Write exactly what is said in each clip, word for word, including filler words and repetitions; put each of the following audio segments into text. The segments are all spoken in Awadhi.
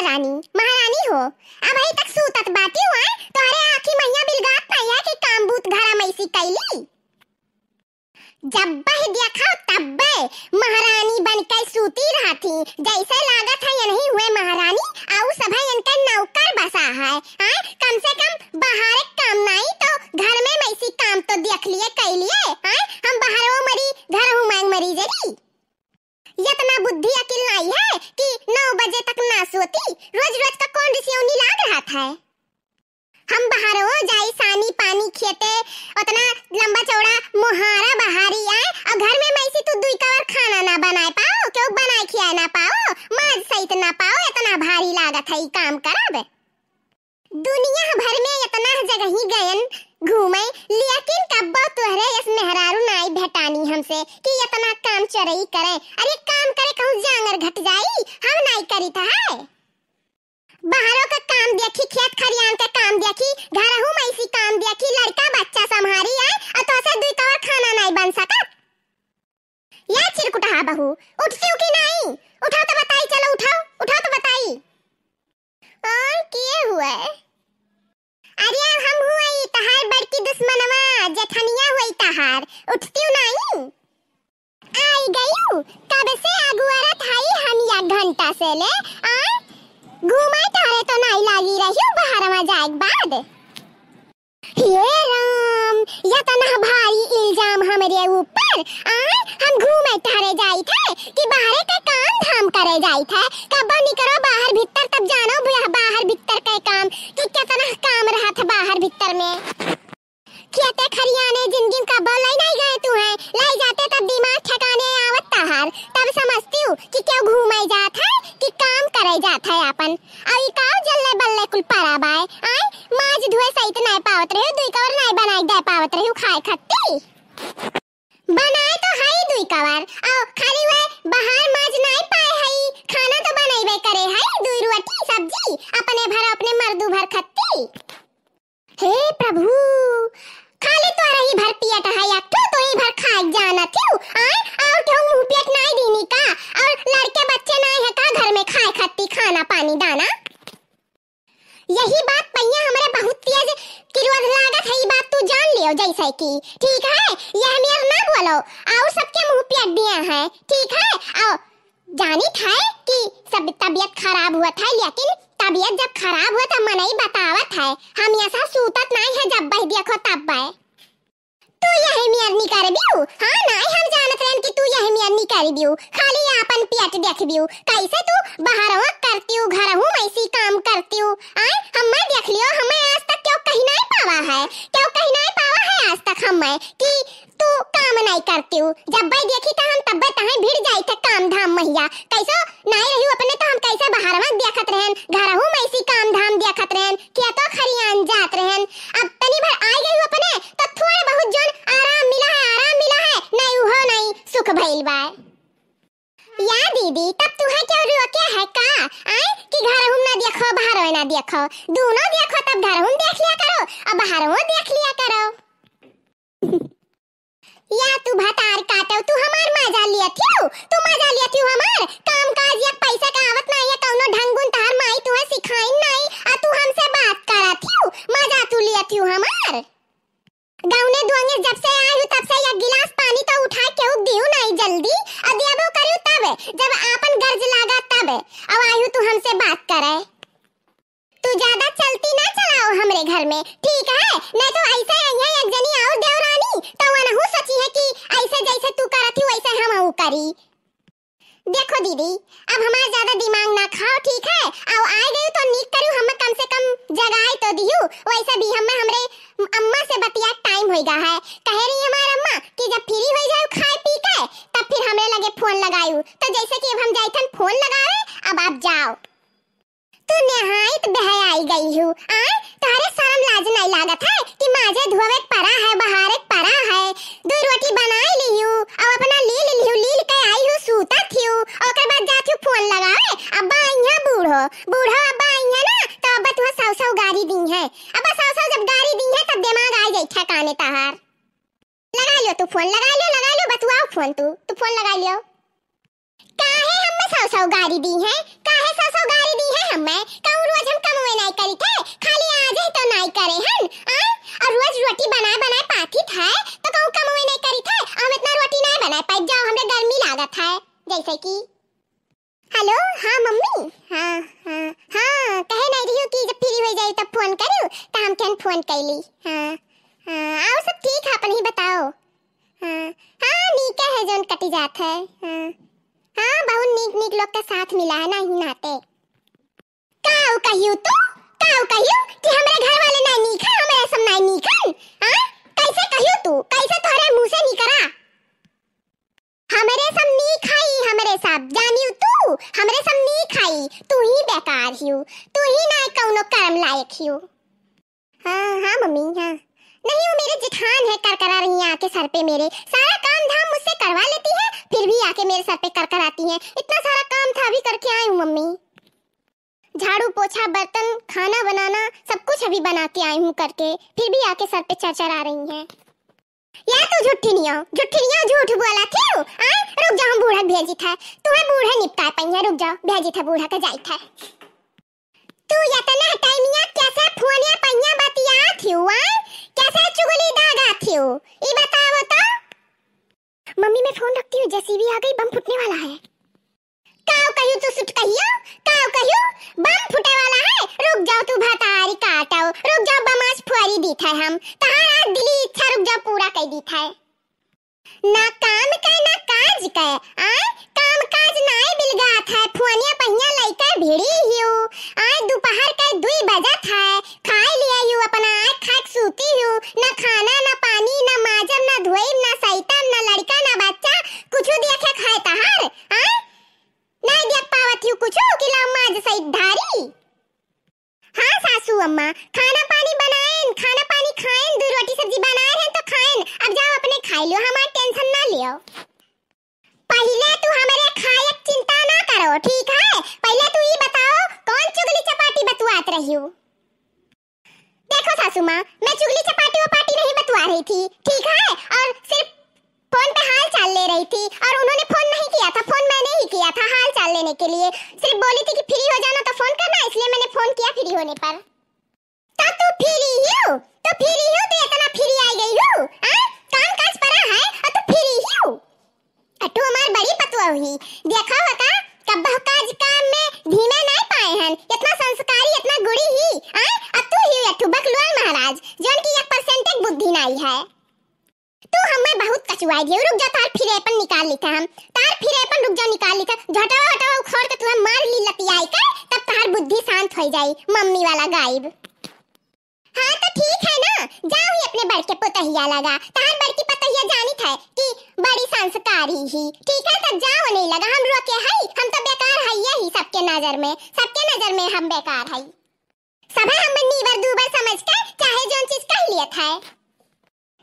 रानी, महारानी हो, अबही तक सूतत बाटिउ, आय? तोहरे आँखी मइया बिलगात नाहीं है कि काम बूत घरा मइसी कइली? जब्बे देखो तब्बे महारानी बन के सूती रहती, जइसे लागत है यनही हुए महारानी, अउ सभे यनके नौकर बसा है, आय? कम से कम बाहर एक काम नाहीं तो घर में मइसी काम तो देख लिए, कइ लिए, आय? हम बाहरो मरी, घरहू माँग मरी जरी। यतना बुद्धि अकिल नाहीं है कि नौ बजे तक ना सोती। रोज रोज का कौन रिसियौनी लाग रहत है? हम बाहरो जाई, सानी पानी खेते, ओतना लंबा चौड़ा मोहारा बहारी आय, अउ घर में मइसी तू दुई कवर खाना ना बनाए पाओ, केहू बनाए खियाए ना पाओ, माज सहित ना पाओ, एतना भारी लागत है ई काम करब। दुनिया भर में एतना जगही गयन घूमे, लेकिन कब्बो तोहरे यस मेहरारू नाई भेटानी हमसे कि एतना काम चोरई करे। अरे काम करे कहूँ जांगर घट जाई, हम नाई करित है। बाहरो का काम देखी, खेत खरियान का काम देखी, घरहू मइसी काम देखी, लड़का बच्चा संभारी आय, अउ तोहसे दुई कवर खाना नाई बन सकत। या चिरकुटहा बहू, उठतिउ कि नाई? उठाओ तो बताई, चलो उठाओ, उठाओ तो बताई। और के हुए? अरे हम हुए तहार बड़की दुश्मनवा, जेठनिया हुई तहार, उठतिउ नाई? आई गयू, कब से अगुअरत हई हम एक घंटा से ले, आय? घूमे टहरे तो नाई लागी रहियो बाहर में जाए के बाद। हे राम, यतना भारी इल्जाम हमरे ऊपर, आय? हम घूमे टहरे जाइत है कि बाहरे के काम धाम करे जाइत है? कब निकरो बाहर भीतर तब जानो बुआ बाहर भीतर के काम कि केतना काम रहत है बाहर भीतर में। खेते खरियाने जिंदगी में कब्बो लई नाई गए तू है, लई जाते तब दिमाग ठिकाने आवत तहार, तब समझतिउ कि केहू घूमे जात है कि काम करे जात है आपन। अउ ई काउ जल्ले बल्ले कुल परा बाय, आय? माज धोए सहित नाई पावत रहिउ, दुई कवर नाई बनाए दे पावत रहिउ खाए खत्ती। बनाए तो हई दुई कवर, अउ खाली वह बाहर माज नाई पाए हई, खाना तो बनइबे करे हई, दुई रोटी सब्जी, अपने भर अपने मर्दू भर खत्ती। हे प्रभु, खाली तोहरे ही भर पियत है, एक ठो तू ही भर खाए जानत हिउ, आय? और केहू मुंह पियत नाई दीनी का? और लड़के बच्चे नाई है का घर में खाए खत्ती खाना पानी दाना? यही बात पहिया हमरे बहुत तेज किरोध लागत है, ई बात तू जान लियो जैसे कि, ठीक है, यह मेर ना बोलो, और सबके मुंह पियत दिया है, ठीक है? और जानित है कि सब तबीयत खराब हुआ था, लेकिन तबीयत जब खराब हुआ तो मनई बतावत है, हम ऐसा सूतत नाई है, जब बह देखो तब बह। तू यही मियर निकरबियू? हाँ नाई हम जानत रहन कि तू यही मियर निकरबियू, खाली आपन पेट देखबियू। कैसे तू बाहरवा करतियू, घरहू में ऐसी काम करतियू? आय, हमें देख लियो, हमें आज तक क्यों कहीं नाई पावा है, क्यों कहीं नाई पावा है आज तक हमें कि तू काम नाई करतियू। जब बई देखी त हम तब्बे तहें भिड़ जाई थे काम धाम महिया। कैसो नाई रहियू अपने तो हम कैसे बाहरवा देखत रहन, घरहू में ऐसी काम धाम देखत रहन, खेतो खरियान जात रहन। अब तनी भर आई गई अपने तो थोड़ा बहुत जोन आराम मिला है, आराम मिला है, नहीं उहो नहीं सुख भइल बा। या दीदी, तब तुहे क्यों रोके है का? आय कि घरहू ना देखो, बाहरो ना देखो, दोनों देखो, तब घरहू देख लिया करो और बाहरो देख लिया करो। या तू भतार काटो, तू हमार मजा लियत हियो, तू मजा लियत हियो हमार। काम काज या पैसा का आवत नाई है, कौनो ढंगुन तहार माई तुहे सिखाइन नाई, आ तू हमसे बात करत हियो, मजा तू लियत हियो हमार। गौने दुआंगे जब से आयु तब से एक गिलास पानी तो उठाए केहू दियू नाई जल्दी, आ दियबो करियू तब, जब आपन गर्ज लागा तब, अब आयु तू हमसे बात करे। तू ज्यादा चलती ना चलाओ हमरे घर में, ठीक है? नहीं तो ऐसे अइहे एक जनी और देवरानी, तो वनहू सोची है कि ऐसे जैसे तू करत ही वैसे हम हऊ करी। देखो दीदी, अब हमार ज्यादा दिमाग ना खाओ, ठीक है? आओ आए गयू तो नीक करू, हम कम से कम जगाए तो दियू। वैसे भी हम हमरे अम्मा से बतिया टाइम होइगा है, कहे रही हमार अम्मा कि जब फ्री हो जाओ खाए पी के तब फिर हमरे लगे फोन लगायू। तो जैसे कि अब हम जाइथन फोन लगावे, अब आप जाओ। तू निहायत बहयाई गई हू, आय? तोहरे शरम लाज नाई लागत है कि माझे धोवे के परा है, बहारे के परा है, दो रोटी बनाए लिहू, अब अपना लील लिहू, लील के आई हू, सूता थियू, ओकर बाद जात हू फोन लगावे। अब्बा अइहा बूढ़ो, बूढ़ो अब्बा अइहा ना, तो अब्बा तुहा सौ सौ गारी दी है। अब्बा सौ सौ जब गारी दी है, तब दिमाग आ जाई ठिकाने तहार। लगा लियो तू फोन, लगा लियो, लगा लियो, बतुआओ फोन तू, तू फोन लगा लियो। काहे हम्मे सौ सौ गारी दी है? काहे सौ सौ गारी दी है हम्मे? मम्मी, हाँ, हाँ, हाँ, कहे नाहीं रहियो कि जब free होइ जाई तब फोन करियो, त हम केन फोन कइली। हाँ, हाँ, अउर सब ठीक है, अपन ही बताओ। हाँ, हाँ, नीके है जौन कटी जात है। हाँ, हाँ, बहुत नीक नीक लोग का साथ मिला है ना, ही नाते। काऊ कहियो तू? काऊ कहियो कि हमरे घर वाले नाहीं नीक है, हमरे सब नाहीं नीक है? हाँ? कैसे कहियो तू? कैसे तोहरे मुँह से निकरा? हमरे सब नीक हई, हमरे सब। जानियो तू, हमरे सब नीक हई, तू ही बेकार हियो, तू ही ना कौनो कर्म लायक हियो। हाँ, हाँ मम्मी, हाँ। नहीं, वो मेरे जेठान है, करकरा रही हैं आके सर पे मेरे। सारा काम धाम मुझसे करवा लेती है, फिर भी आके मेरे सर पे करकराती हैं। इतना सारा काम था, अभी करके आई हूँ मम्मी। झाड़ू, पोछा, बर्तन, खाना बनाना, सब कुछ अभी बना के आई हूँ करके, फिर भी आके सर पे चढ़ चढ़ आ रही हैं। या तू झुट्ठिनिया, झुट्ठिनिया झूठ बोला थिउ, आय? रुक जाओ, हम बूढ़ा भेजी था, तुम्हें बूढ़ा निपटा पइहैं, रुक जाओ, भेजी था बूढ़ा का जाई था। तू यतना टाइमिया कैसे फोनिया पहिया बतिया थिउ, आय? कैसे चुगली दागा थिउ? ई बताओ तो। मम्मी, मैं फोन रखती हूँ, जेसीबी आ गई, बम फूटने वाला है। काव कहियो तू सुट कहियो, काव कहियो, बम फूटे वाला है। रुक जाओ तू भतारी काटो, रुक जाओ बमाज फोरी दीत है हम। तहार आज दिली इच्छा रुक जाओ पूरा कर दीत है। ना काम के ना काज के, आय? काम काज नाय बिलगात है, फोनिया पहिया लइके भिड़ी हियो। आय दोपहर के दुई बजत है, खाए लिया हियो अपना, आय खाए के सूती हियो। ना खाना, ना पानी, ना माजब, ना धोइब, ना सैतब, ना लड़का, ना बच्चा, कुछ देखे खाए तहार, आय? नाय देख पावत हियो कुछ कि लाओ माज सैत धारी। हाँ सासू अम्मा, खाना पानी बनाएन, खाना पानी खाएन, दू रोटी सब्जी बनाए रहेन तो खाएन। अब जाओ अपने खाई लियो, हमार tension ना लियो। पहिले तू हमरे खाए के चिंता ना करो, ठीक है? पहिले तू ई बताओ कौन चुगली चपाटी बतुआत रहियो? देखो सासू माँ, मैं चुगली चपाटी वपाटी नहीं बतुआ रही थी, ठीक है? और सिर्फ फोन पे हाल चाल ले रही थी और उन्होंने फोन नहीं किया था, फोन मैंने ही किया था हाल चाल लेने के लिए। सिर्फ बोली थी कि free हो जाना तो फोन करना, इसलिए मैंने फोन किया free होने पर। तो तू free हियो, तो free हियो, तू इतना free आई गई हो, हाँ? काम काज पड़ा है और तू free हियो। अ तू हमार बड़ी पतोह ही, देखा हो का, कब काज काम में धीमे नाय पाए हन, इतना संस्कारी, इतना गुड़ी ही, हाँ? अब तू ही अठू बकलोल महाराज, जौन की एक percent एक बुद्धि नाई है। तू हमें बहुत कचुआई दियो, रुक जा, तार फिरेपन निकाल लेते हम, तार फिरेपन रुक जा, निकाल लेते, झटवा वटवा उखोड़ के तुम्हें मार ली लतियाई के, तब तार बुद्धि शांत हो जाई, मम्मी वाला गायब। हाँ तो ठीक है ना, जाओ ही अपने बड़के पुतहिया लगा, तार बड़की पुतहिया जानित है कि बड़ी संस्कारी ही, ठीक है, तब जाओ नहीं लगा, हम रोके हई, हम तो बेकार है यही सबके नजर में, सबके नजर में हम बेकार हई। सभे हमें नीबर दूबर समझ के चाहे जौन चीज कह लियत है।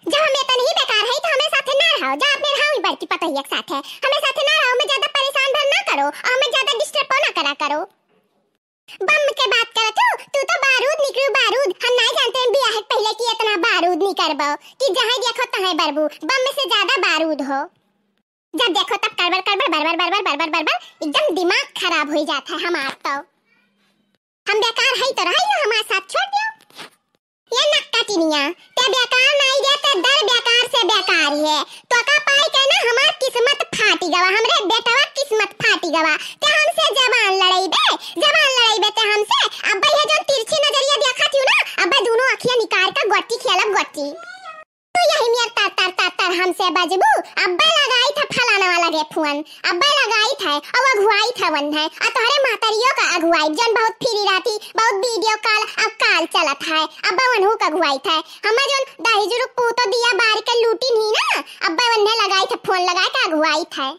जब हम इतन ही बेकार है तो हमें साथे ना रहो, जा अपने रहो ही बड़की पतोहिया के साथे। हमें साथे ना रहो, हमें ज्यादा परेशान भर ना करो और हमें ज्यादा disturb ना करा करो। बम के बात करत हो, तू तो बारूद निकलू बारूद। हम नहीं जानते हैं बियाह के पहले कि इतना बारूद निकरबो कि जहाँ देखो तहाँ बरबू, बम में से ज्यादा बारूद हो। जब देखो तब कड़बड़ कड़बड़ बरबर बरबर बरबर बरबर, एकदम दिमाग खराब हो जाता है हमार तो। हम बेकार है तो रही हो, हमारे साथ छोड़ दियो। ये नक्का टिनिया, ते बेकार नहीं रे, ते दर बेकार से बेकार है। तो का पाई के ना हमार किस्मत फाटी गवा, हमरे बेटवा किस्मत फाटी गवा। ते हमसे जबान लड़ाई बे, जबान लड़ाई बे ते हमसे। अब ये जो तिरछी नजरिया देखा थी ना, अब दोनों अखियां निकाल के गोटी खेलब गोटी। तू यही मेर तर तर तर तर हमसे बजबू, अब्बे लगाई था फलाना वाला गे फोन, अब्बे लगाई था, और अगुआई था वन है, और तोहरे महतरियों का अगुआई, जौन बहुत free रहती, बहुत video call, अब call चलत है, अब्बे वनहू का अगुआई था, हमें जौन दहेजुरुक पूतो दिया बार के लूटी नहीं ना, अब्बे वन्ने लगाई था फोन लगाए के अगुआई था।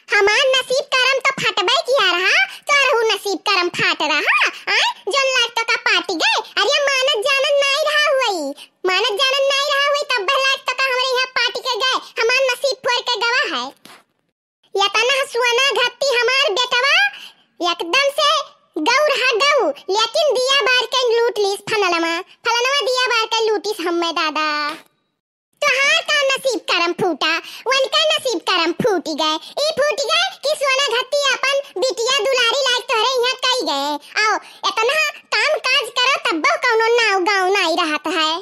हमार नसीब करम तो फटबे किया रहा, तोरहू नसीब करम फाट रहा, आय? जौन लाग तो का पाटी गए, अरे मानत जानत नाई रहा हुई, मानत जानत नाई रहा हुई, तब लाग तो का हमरे यहाँ पाटी के गए, हमार नसीब फोड़ के गवा है। यतना सोना घत्ती हमार बेटवा एकदम से गौ रहा गौ, लेकिन दिया बार के लूट लीस फलनवा, फलनवा दिया बार के लूटिस हम्मे दादा। तोहार का नसीब करम फूटा, उनका नसीब करम फूटी गए। ई फूटी गए कि सोना घत्ती अपन बिटिया दुलारी लायक तोहरे यहाँ कई गए। आओ, इतना काम काज करो तब्बो कौनो नाव गाँव नाई रहत है।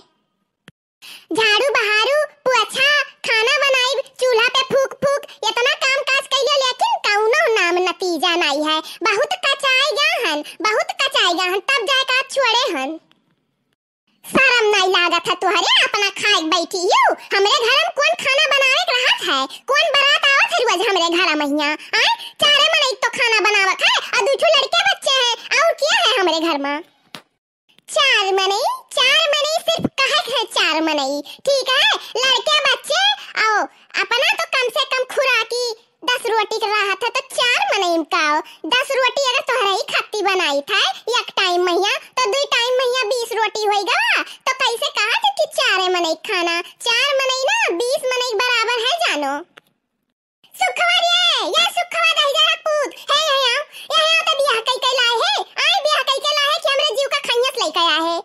झाड़ू बहारू, पोछा, खाना बनाई, चूल्हा पे फूक फूक, इतना काम काज कइलो लेकिन कौनो नाम नतीजा नाई है। बहुत कचाई गा हन, बहुत कचाई गा हन, तब जाए का छोड़े हन। शरम नाई लागत है तुहरे, अपना खाए के बैठी यू। हमरे घर में कौन खाना बनावे के रहत है, कौन बारात आवत है रोज हमरे घर में हियां? आए, चारे मनई तो खाना बनावत है, और दू ठो लड़के बच्चे हैं, और क्या है हमरे घर में? चार मनई, चार मनई सिर्फ कहे के है, चार मनई, ठीक है? लड़के बच्चे, और अपना तो कम से कम खुराकी दस रोटी के रहत है, तो चार मनई में का हो? दस रोटी अगर तोहरे ही खत्ती बनाई था एक टाइम महिया, तो दुई टाइम महिया बीस रोटी होई गवा, तो कैसे कहा थे कि चारे मनई खाना? चार मनई ना बीस मनई के बराबर है, जानो। सुखवा रे, या सुखवा दहिजरा पूत, हे, हे, आओ, या, या, तो बियाह कई के लाए है, आए बियाह कई के लाए है कि हमरे जीव का खैयस लेके आए है।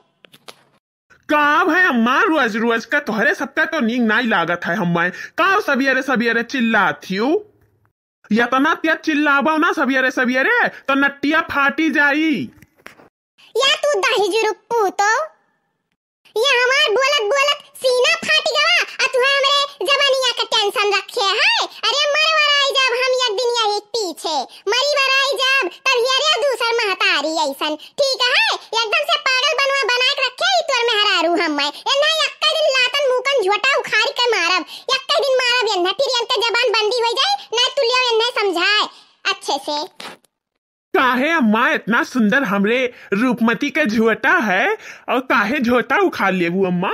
का भय अम्मा, रोज रोज का तोहरे सबका तो नीक नाई लागत है हम्मे। का सबियरे सबियरे चिल्लात हियो? यतना तेज चिल्लाबो ना सबियरे सबियरे, तो नट्टिया फाटी जाई। या तू दहिजरू पूतो, या हमार बोलत बोलत सीना फाटी गवा, आ तू हमरे जवानिया का tension रखे है। अरे मरवराई जब हम एक दिन यही पीछे, मरी बराई जब तब ये रे दूसर महतारी ऐसन, ठीक है? एकदम से पागल बनवा बना के रखे ही तोर मेहरारू हम मैं। एन्ना यक्का दिन लातन मुकन झोटा उखाड़ के मारब, यक्का दिन मारब एन्ना, फिर एनके जबान बंदी हो जाए, ना तू लियो एन्ना समझाए अच्छे से। काहे अम्मा, इतना सुंदर हमरे रूपमती के झोटा है और काहे झोटा उखाड़ लेबू अम्मा?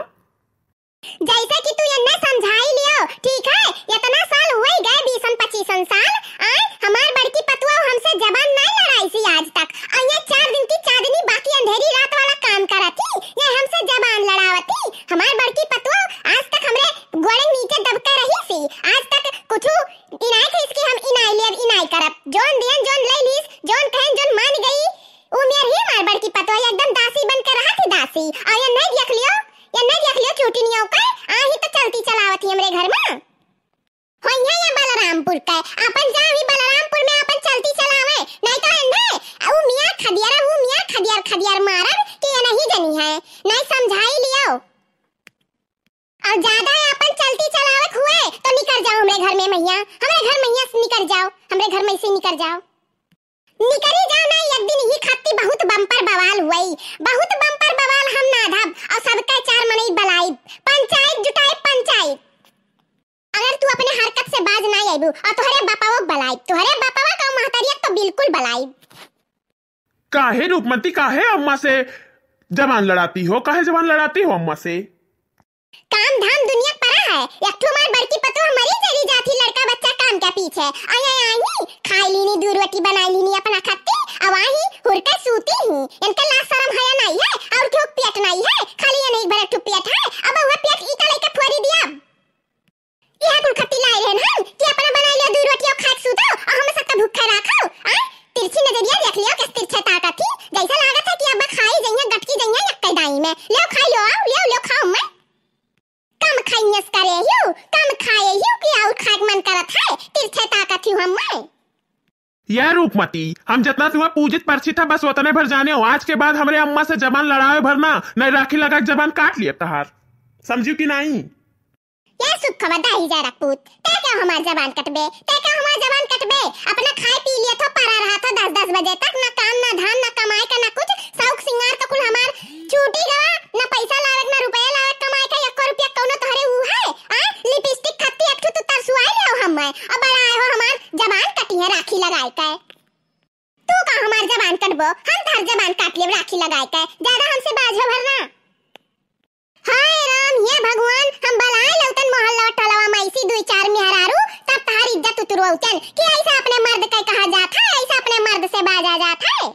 जैसे कि तू एन्ने समझाई लियो, ठीक है? इतना साल हुए गए, बीसन पच्चीसन साल, आए हमार बड़की पतुआ हमसे जबान नहीं लड़ाई सी आज तक। और ये चार दिन की चांदनी बाकी अंधेरी रात वाला काम करत ही, ये हमसे जबान लड़ावत ही। हमार बड़की पतुआ आज तक हमरे गोड़े नीचे दबके रही सी, आज तक कुछ इनाय थे इसकी हम इनाय लेब, इनाय करब। जोन दियन, जोन ले लीस, जोन कहन, जोन मान गई, उ मेर ही हमार बड़की पतोह एकदम दासी बन के रहत ही, दासी। और ये नहीं देख लियो, ये नहीं देख लियो चूटिनियों का, आ ही तो चलती चलावत ही हमरे घर में। होइहे ये बलरामपुर के, अपन जा ही बलरामपुर में अपन चलती चलावे, नहीं तो एन्हे, उ मियाँ खदियर, उ मियाँ खदियर, खदियर मारब कि ये नहीं जनी है, नहीं समझाई लियो। और ज्यादा अपन चलती चलावत हुए तो निकर जाओ हमरे घर में मैया, हमरे घर मैया से निकर जाओ, हमरे घर में से निकर जाओ। निकरी जाओ ना, एक दिन ही खत्ती बहुत बम्पर बवाल हुई, बहुत बम्पर बवाल हम नाधब और सबके चार मनई बलाइब, पंचायत जुटाइब, पंचायत। अगर तू अपने हरकत से बाज ना आइबू और तोहरे बापाओ बलाइब, तोहरे बापावा का महतरिया तो बिल्कुल बलाइब। काहे रूपमती, काहे अम्मा से जबान लड़ाती हो, काहे जबान लड़ाती हो अम्मा से? काम धाम दुनिया परा है, एक ठो हमार बड़की पतोह मरी चली जाती लड़का बच्चा काम के पीछे। आया आई, खाई लीनी, दू रोटी बनाई लीनी अपना खत्ती, अब आई हुरके सूती ही। इनके लाज शरम हया नहीं है, और ठोक पेट नहीं है, खाली ये नहीं भरे ठुक पेट है। अब वह पेट ईटा लेके फोड़ी दिया। यह कुल खत्ती लाए रहन हम कि अपना बनाई लियो दू रोटी और खाए के सूतो और हम सबका भूखे रखो। आ? तिरछी नजरिया देख लियो, किस तिरछे ताकत थी, जैसा लागत है कि अब खाई जइया, गटकी जइया यक्के दाई में। ले खाई लो, आओ, ले, ले खाओ मैं। कम खाइयस करे हियो, कम खाए हियो कि और खाए के मन करत है, तिरछे ताकत हियो हम मैं। यह रूपमती, हम जितना तुम्हें पूजित परछित है, बस उतने भर जाने हो। आज के बाद हमरे अम्मा से जबान लड़ावे भर ना, नहीं राखी लगा के जबान काट लिए तहार। समझियो कि नहीं? यह सुखवा दाई जा रखपूत, ते क्या हमार जबान कटबे, ते क्या हमार जबान कटबे? अपना खाए पी लिए थो, परा रहा थो दस दस बजे तक, ना काम, ना धाम, ना कमाए का, ना कुछ, शौक सिंगार तो कुल हमार छूटी गवा, ना पैसा लावे, ना रुपया लावे, कमाए का एको रुपया कौनो तोहरे ऊ है? आ? लिपस्टिक खत्ती एक ठो तू तरसुआई ले आओ हम, और बड़ा आए हो हमार जबान कटी है राखी लगाए का। तू का हमार जबान कटबो, हम तोहर जबान काट लेब राखी लगाए का, ज्यादा हमसे बाझो भर ना। हाय राम, हे भगवान, हम बलाए लौतन मोहल्ला टोलवा में ऐसी दुई चार मेहरारू, तब तोहार इज्जत उतरवतन कि ऐसा अपने मर्द के कहा जात है, ऐसा अपने मर्द से बाजा जात है।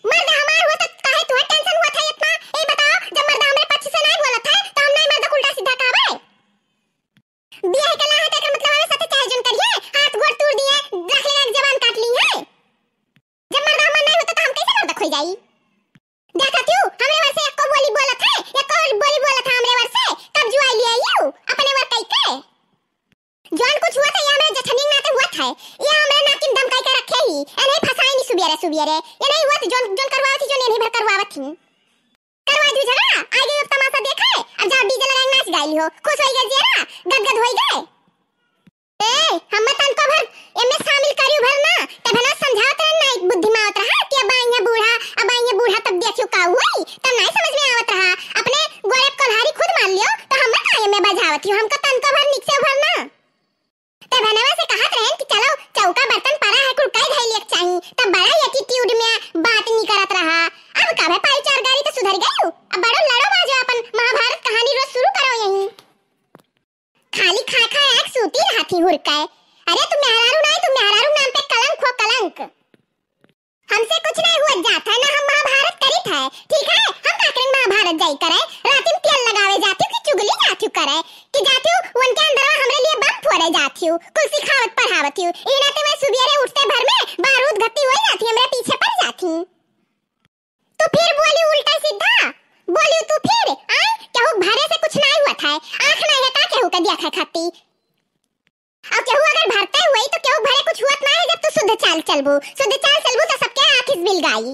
मर्द हमार हुआ तो काहे तुहे tension हुआ था इतना? ए बताओ, जब मर्द हमरे पक्ष से नहीं बोलत है, तो हम नहीं मर्द को उल्टा सीधा कहबे? बियाह के लाहे तो एकर मतलब हमें साथे चाहे जन करिए, हाथ गोड़ तोड़ दिए, रख ले एक जबान काट ली है। जब मर्द हमार नहीं होता तो हम कैसे मर्द खोई जाई? देखा तू, हमरे वर से एको बोली बोलत है, एको बोली बोलत है हमरे वर से, कब जुआई लिए यू, अपने वर कई के। जौन कुछ हुआ था, ये हमरे जेठनिया नाते हुआ था, ये हमरे नाकिन धमकाई के रखे ही, ए नहीं फंसाई नहीं सुबियरे सुबियरे, ये नहीं हुआ था, जौन, जौन करवावत थी, जौन ये नहीं भर करवावत थी। करवा दू झगड़ा, आ गई अब तमाशा देखे, अब जाओ DJ लगाए नाच गाई हो, खुश होई गए जेरा, गदगद होई गए। ए, हम तनको भर एमे शामिल करियो भर ना, तब ना समझावत रहन ना, एक बुद्धि में आवत कहे, अरे तू मेहरारू नाहीं, तू मेहरारू नाम पे कलंक हो, कलंक। हमसे कुछ नाहीं हुआ जात है, ना हम महाभारत करित है, ठीक है? हम का करें महाभारत जाई करे? राती में तेल लगावे जाती हूँ कि चुगली जाती हूँ करे? कि जाती हूँ उनके अंदरवा हमरे लिए बम फोड़े जाती हूँ, कुल सिखावत पढ़ावत हूँ। ई नाते मैं सुबेरे उठते भर में बारूद घट्टी हो जाती हूँ, हमरे पीछे पड़ जाती हूँ। तू फिर बोली उल्टा सीधा, बोली तू फिर, आय? केहू भरे से कुछ नाहीं हुआ था, आँख नाहीं है का केहू के देखा खाती? अब केहू अगर भरते हुई तो केहू भरे कुछ हुआ नाहीं है, जब तू शुद्ध चाल चलबू, शुद्ध चाल चलबू तो सबके आँख इस बिल गाई।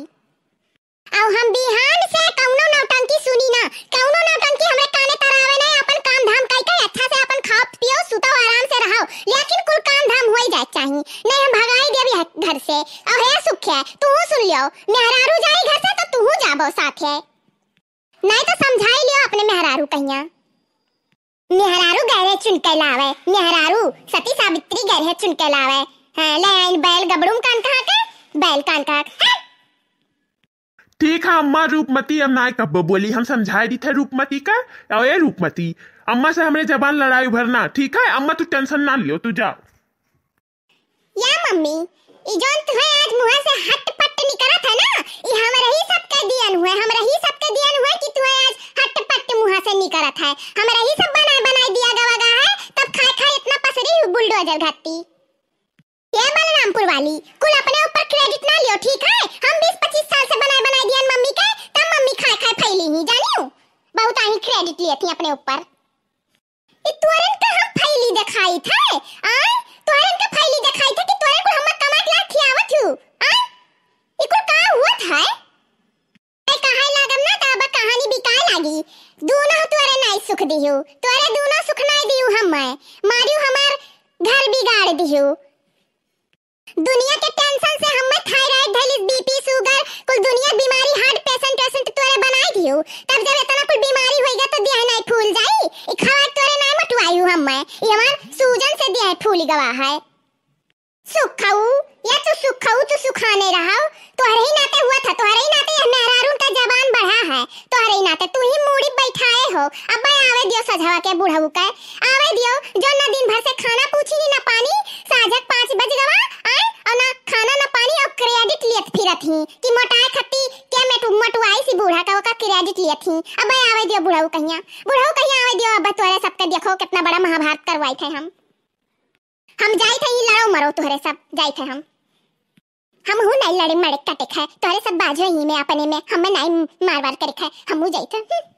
अब हम बिहान से कौनो नौटंकी सुनी ना, कौनो नौटंकी हमरे काने तर आवे ना। अपन काम धाम कई कई अच्छा से अपन खाओ पियो सुतो आराम से रहो, लेकिन कुल काम धाम होई जाए चाही, नहीं हम भगाई देबी है घर से। अब हे सुख है, तू सुन लियो, मेहरारू जाई घर से तो तू जाबो साथ है, नहीं तो समझाई लियो अपने मेहरारू कहिया। मेहरारू गए रहे चुन के लावे, मेहरारू सती सावित्री गए रहे चुन के लावे। हाँ, ले आइन बैल गबड़ुम कान कहाँ के, बैल कान कहाँ के, हाँ? ठीक है अम्मा रूपमती, अब नाय कब्बो बोली, हम समझाए दी थे रूपमती का। और ए रूपमती, अम्मा से हमरे जबान लड़ाई भरना, ठीक है? अम्मा तू tension ना लियो, तू जाओ। या मम्मी, ई जौन तुहे आज मुँह से हट पट निकरत है ना, ई हमरे ही सबके दियन हुए, हमरे ही सबके दियन हुए कि तुहे आज हट पट मुँह से निकरत है। हमरे ही सब बनाए बनाए दिया गवा गा है, तब खाए खाए इतना पसरी बुलडोजर घत्ती। ये बलरामपुर वाली, कुल अपने ऊपर credit ना लियो, ठीक है? हम बीस पच्चीस साल से बनाए बनाए दियन मम्मी के, तब मम्मी खाए खाए फैली ही, जानियो? बहुत आही credit लिए थी अपने ऊपर। ई तोरन के हम फैली देखाई थे, आय? तोरन के फैली देखाई थे कि तोरन कुल हम्मा कमा के ला खियावत हूँ, आय? ई कुल का हुआ था? ए, कहाई लागम ना, त अब कहानी बिकाए लागी। दूनो तोरे नाई सुख दिहु, तोरे दूनो सुख नाई दिहु हम्मे। मारियो हमार घर बिगाड़ दिहु। दुनिया के tension से हम्मे thyroid धैलिस, BP, sugar, कुल दुनिया बीमारी, heart patient, patient तोरे बनाए दिहु। तब जब इतना कुल बीमारी होइगा तो देह नाई फूल जाई? ई खवा तोरे नाई मोटवाई हूँ हम्मे। ई हमार सूजन से देह फूल गवा है। सुखऊ, या तू सुखऊ, तू सुखाने रहव। तोहरे ही नाते हुआ था, तोहरे ही नाते यह मेहरारून का जबान बढ़ा है, तोहरे ही नाते तू ही मूड़ी बैठाए हो। अब आवे दियो सझवा के बुढ़ऊ के, आवे दियो, जो ना दिन भर से खाना पूछी ही ना पानी, साझक पाँच बज गवा, आए, और ना खाना ना पानी, और credit लियत फिरत ही कि मोटाए खत्ती के मेटू मोटुआई सी बूढ़ा का ओका credit लियत ही। अब आवे दियो बुढ़ऊ कहिया, बुढ़ऊ कहिया आवे दियो, अब तोहरे सबके देखो कितना बड़ा महाभारत करवाई थे हम। हम जाई थे, ई लड़ो मरो तोहरे सब, जाई थे हम। हम हूँ नहीं लड़े मड़े कटे खाए, तोहरे सब बाजो ही में अपने में, हमें नहीं मार वार करे खाए, हम हूँ जाई थे। हम्म।